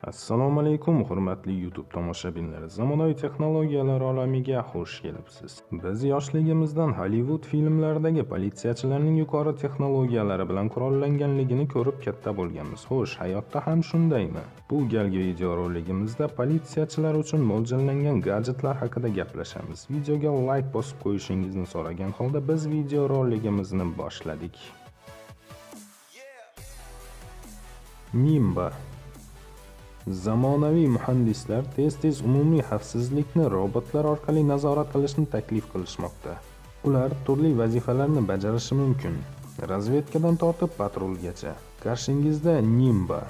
Assalomu alaykum hurmatli YouTube tomoshabinlari. Zamonaviy texnologiyalar olamiga xush kelibsiz. Biz yoshligimizdan Hollywood filmlaridagi politsiyachilarning yuqori texnologiyalari bilan qurollanganligini ko'rib katta bo'lganmiz. Xo'sh, hayotda ham shundaymi? Bu galgi videoroligimizda politsiyachilar uchun mo'ljallangan gadjetlar haqida gaplashamiz. Videoga like bosib qo'yishingizni so'ragan holda biz videoroligimizni boshladik. Nimba. Zamonaviy muhandislar tez-tez umumiy xavfsizlikni robotlar orqali nazorat qilishni taklif qilishmoqda. Ular turli vazifalarni bajarishi mumkin. Razvedkadan tortib patrulgacha. Qarshingizda Nimba,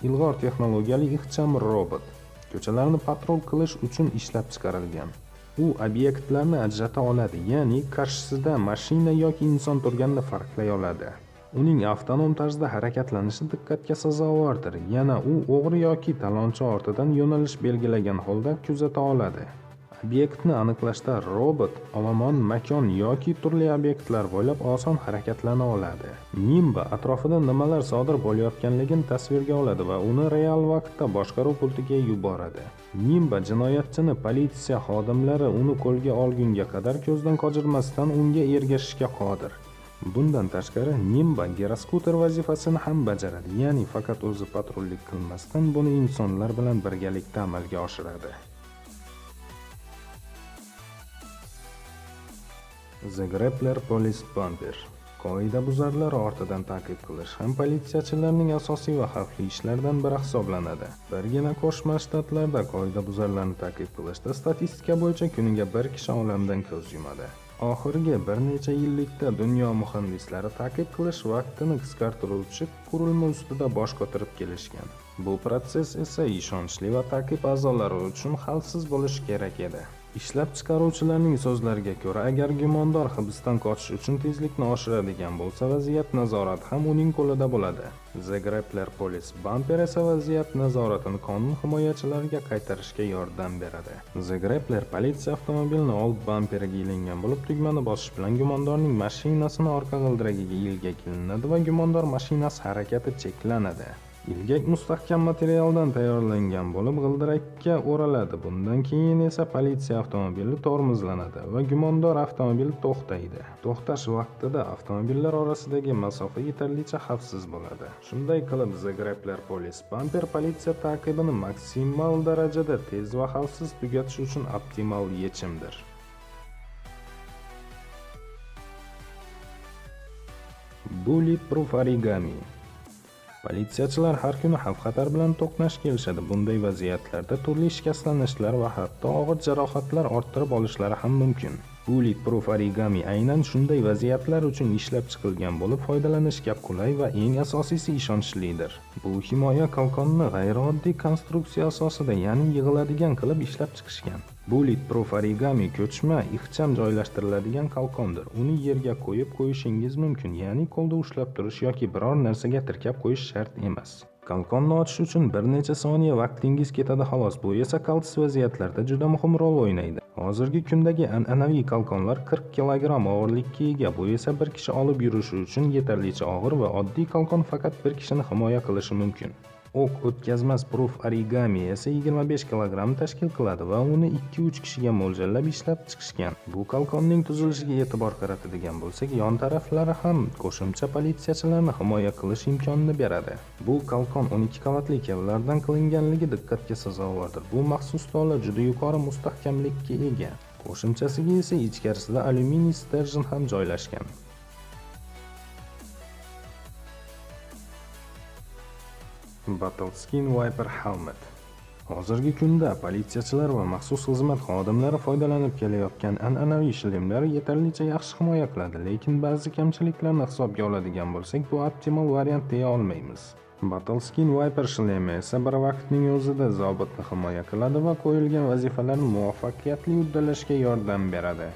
ilg'or texnologiyali ixcham robot. Ko'chalarni patrul qilish uchun ishlab chiqarilgan. U obyektlarni ajrata oladi, ya'ni qarshisida mashina yoki inson turganini farqlay oladi. Uning avtonom tarzda harakatlanishi diqqatga sazovordir. Yana u o'g'ri yoki talonchi ortidan yo'nalish belgilagan holda kuzata oladi. Obyektni aniqlashda robot olomon, makon yoki turli obyektlar bo'ylab oson harakatlana oladi. Nimba atrofida nimalar sodir bo'layotganligini tasvirga oladi va uni real vaqtda boshqaruv pultiga yuboradi. Nimba jinoyatchini politsiya xodimlari uni qo'lga olgunga qadar ko'zdan qochirmasdan unga ergashishga qodir. Bundan tashqari, Nimba giroskuter vazifasini ham bajaradi, ya'ni faqat o'zi patrullik qilmasdan buni insonlar bilan birgalikda amalga oshiradi. The Grappler Police Bumper. Qoidabuzarlar ortidan ta'qib qilish ham politsiyachilarning asosiy va xavfli ishlaridan biri hisoblanadi. Birgina Qo'shma Shtatlarda qoidabuzarlarni ta'qib qilishda statistika bo'yicha kuniga bir kishi olamdan ko'z yumadi. Oxirgi bir necha yillikda dunyo muhandislari ta'qib qilish vaqtini qisqartiruvchi qurilma ustida bosh qotirib kelishgan. Bu protsess esa ishonchli va ta'qib a'zolari uchun xavfsiz bo'lishi kerak edi. Ishlab chiqaruvchilarning so'zlariga ko'ra, agar gumondor hibsdan qochish uchun tezlikni oshiradigan bo'lsa, vaziyat nazorati ham uning qo'lida bo'ladi. The Grappler Police Bumper esa vaziyat nazoratini qonun himoyachilariga qaytarishga yordam beradi. The Grappler politsiya avtomobilini old bamperiga ilingan bo'lib, tugmani bosish bilan gumondorning mashinasini orqa g'ildiragiga ilgak ilinadi va gumondor mashinasi harakati cheklanadi. Ilgak mustahkam materialdan tayyorlangan bo'lib, g'ildirakka o'raladi. Bundan keyin esa politsiya avtomobili tormozlanadi va gumondor avtomobili to'xtaydi. To'xtash vaqtida avtomobillar orasidagi masofa yetarlicha xavfsiz bo'ladi. Shunday qilib, The Grappler Police Bumper politsiya ta'qibini maksimal darajada tez va xavfsiz tugatish uchun optimal yechimdir. Bulletproof Origami. Politsiyachilar har kuni xavf-xatar bilan to'qnash kelishadi. Bunday vaziyatlarda turli shikastlanishlar va hatto og'ir jarohatlar orttirib olishlari ham mumkin. Bulletproof Origami aynan shunday vaziyatlar uchun ishlab chiqilgan bo'lib, foydalanishga qulay va eng asosiysi ishonchlidir. Bu himoya qalqonni g'ayrioddiy konstruksiya asosida, ya'ni yig'iladigan qilib ishlab chiqishgan. Bulletproof Origami ko'chma, ixcham joylashtiriladigan qalqondir. Uni yerga qo'yib qo'yishingiz mumkin, ya'ni qo'lda ushlab turish yoki biror narsaga tirkab qo'yish shart emas. Qalqonni ochish uchun bir necha soniya vaqtingiz ketadi xolos. Bu esa qaltis vaziyatlarda juda muhim rol o'ynaydi. Hozirgi kundagi an'anaviy qalqonlar 40 kilogramm og'irlikka ega. Bu esa bir kishi olib yurishi uchun yetarlicha og'ir va oddiy qalqon faqat bir kishini himoya qilishi mumkin. O'q o'tkazmas Proof Origami esa 25 kilogramm tashkil qiladi va uni 2-3 kishiga mo'ljallab ishlab chiqishgan. Bu qalqonning tuzilishiga e'tibor qaratadigan bo'lsak, yon taraflari ham qo'shimcha politsiyachilarni himoya qilish imkonini beradi. Bu qalqon 12 qavatli kevlardan qilinganligi diqqatga sazovordir. Bu maxsus tola juda yuqori mustahkamlikka ega. Qo'shimchasiga esa ichkarisida alyuminiy sterjen ham joylashgan. Battleskin Viper Helmet. Hozirgi kunda politsiyachilar va maxsus xizmat xodimlari foydalanib kelayotgan an'anaviy shlemlar yetarlicha yaxshi himoya qiladi, lekin ba'zi kamchiliklarni hisobga oladigan bo'lsak, bu optimal variant deya olmaymiz. Battleskin Viper shlemi esa bir vaqtning o'zida zobitni himoya qiladi va qo'yilgan vazifalarni muvaffaqiyatli uddalashga yordam beradi.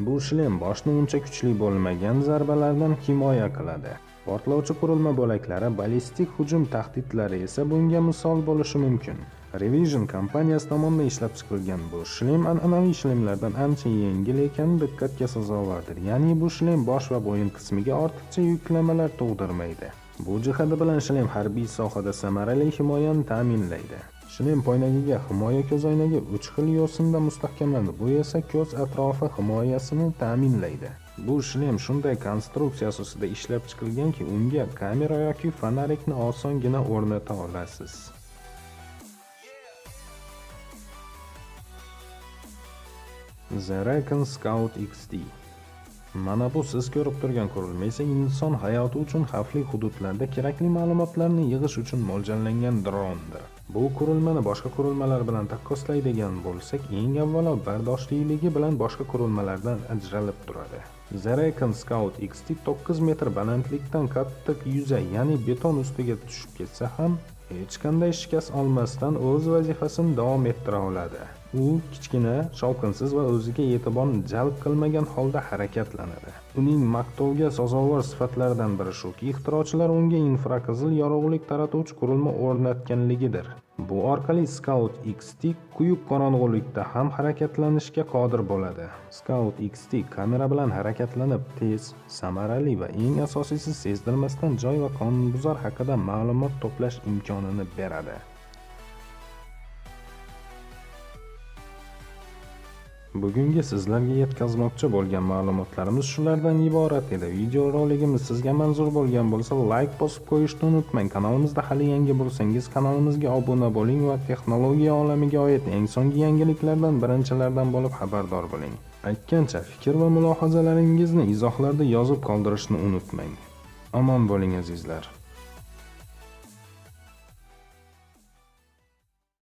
Bu shlem boshni uncha kuchli bo'lmagan zarbalardan himoya qiladi. Portlovchi qurilma bo'laklari, ballistik hujum tahdidlari esa bunga misol bo'lishi mumkin. Revision kompaniyasi tomonidan ishlab chiqilgan bu shlem an'anaviy shlemlardan ancha yengil ekani diqqatga sazovordir. Ya'ni bu shlem bosh va bo'yin qismiga ortiqcha yuklamalar tug'dirmaydi. Bu jihati bilan shlem harbiy sohada samarali himoyani ta'minlaydi. Shlem poynagiga himoya ko'zoynagi 3 xil yo'sinda mustahkamlanadi. Bu esa ko'z atrofi himoyasini ta'minlaydi. Bu shlem shunday konstruksiya asosida ishlab chiqilganki, unga kamera yoki fonarikni osongina o'rnata olasiz. The Recon Scout XT. Mana bu siz ko'rib turgan qurilma esa inson hayoti uchun xavfli hududlarda kerakli ma'lumotlarni yig'ish uchun mo'ljallangan drondir. Bu qurilmani boshqa qurilmalar bilan taqqoslaydigan bo'lsak, eng avvalo bardoshliligi bilan boshqa qurilmalardan ajralib turadi. The Recon Scout XT 9 metr balandlikdan qattiq yuzay, ya'ni beton ustiga tushib ketsa ham hech qanday shikast olmasdan o'z vazifasini davom ettira oladi. U kichkina, shovqinsiz va o'ziga e'tiborni jalb qilmagan holda harakatlanadi. Uning maqtovga sazovor sifatlaridan biri shuki, ixtirochilar unga infraqizil yorug'lik taratuvchi qurilma o'rnatganligidir. Bu orqali Scout XT quyuq qorong'ulikda ham harakatlanishga qodir bo'ladi. Scout XT kamera bilan harakatlanib, tez, samarali va eng asosiysi sezdirmasdan joy va qonunbuzar haqida ma'lumot to'plash imkonini beradi. Bugungi sizlarga yetkazmoqchi bo'lgan ma'lumotlarimiz shulardan iborat edi. Videoroligimiz sizga manzur bo'lgan bo'lsa, like bosib qo'yishni unutmang. Kanalimizda hali yangi bo'lsangiz, kanalimizga obuna bo'ling va texnologiya olamiga oid eng so'nggi yangiliklardan birinchilardan bo'lib xabardor bo'ling. Aytgancha, fikr va mulohazalaringizni izohlarda yozib qoldirishni unutmang. Omon bo'ling azizlar.